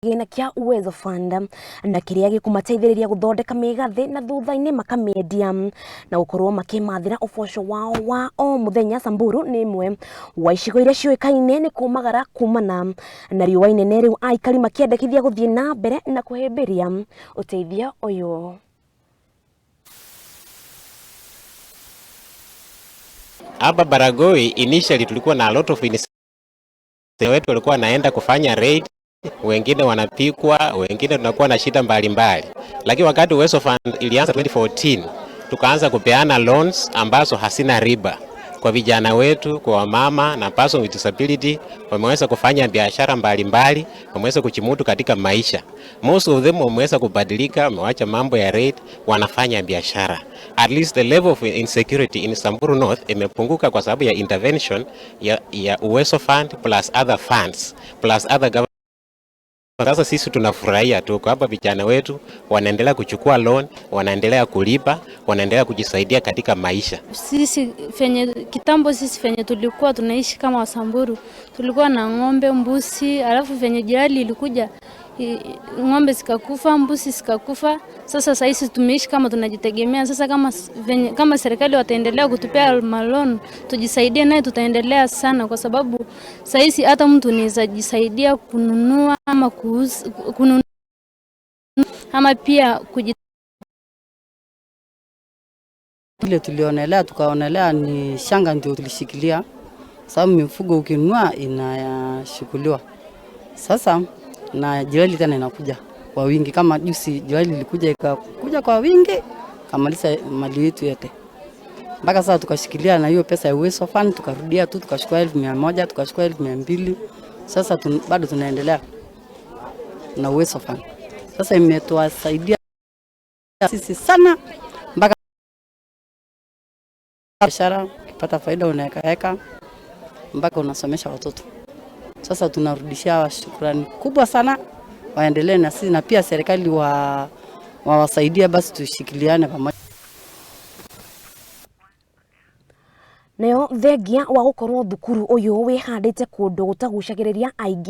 Kĩgĩna kĩa Uwezo Fund na kĩrĩa gĩkũmateithĩrĩria gũthondeka mĩgathĩ na thutha-inĩ makamĩendia na gũkorwo makĩmathĩra ũboco wao wa o mũthenya. Samburu nĩ ĩmwe wa icigo iria ciũĩkaine nĩ kũmagara kumana na riũa inene, rĩu aikari makĩendekithia gũthiĩ na mbere na kũhĩmbĩria ũteithio ũyũ. Hapa Baragoi initially tulikuwa na a lot of wetu walikuwa wanaenda kufanya raid, wengine wanapikwa, wengine tunakuwa na shida mbalimbali, lakini wakati Uwezo Fund ilianza 2014 tukaanza kupeana loans ambazo hasina riba kwa vijana wetu, kwa wamama na person with disability. Wameweza kufanya biashara mbalimbali, wameweza kujimudu katika maisha. Most of them wameweza kubadilika, wamewacha mambo ya raid, wanafanya biashara. At least the level of insecurity in Samburu North imepunguka kwa sababu ya intervention ya Uwezo Fund plus other funds plus other government. Sasa sisi tunafurahia tu kwamba vijana wetu wanaendelea kuchukua loan, wanaendelea kulipa, wanaendelea kujisaidia katika maisha. Sisi fenye kitambo, sisi fenye tulikuwa tunaishi kama Wasamburu, tulikuwa na ng'ombe, mbuzi, alafu fenye jirani ilikuja ng'ombe zikakufa, mbuzi zikakufa. Sasa sasa tumeishi kama tunajitegemea. Sasa kama serikali wataendelea kutupea maloan tujisaidie naye, tutaendelea sana, kwa sababu sasa hata mtu anaweza jisaidia kununua ama kuuza, kununua ama pia kuji ile tulionelea tukaonelea ni shanga ndio tulishikilia, sababu mifugo ukinunua inashukuliwa. Sasa na jirani tena inakuja kwa wingi, kama juzi jirani ilikuja ikakuja kwa wingi kamaliza mali yetu yote. Mpaka sasa tukashikilia na hiyo pesa ya Uwezo Fund, tukarudia tu tukachukua 1,100, tukachukua 200,000. Sasa bado tunaendelea na Uwezo Fund. Sasa imetuasaidia sisi sana mpaka biashara, ukipata faida unaweka mpaka unasomesha watoto. Sasa tunarudishia shukrani kubwa sana, waendelee na sisi na pia serikali wawasaidia, basi tushikiliane pamoja. Nayo thengia wa gukorwo thukuru uyu wihandite kundu gutagucagiriria aingi.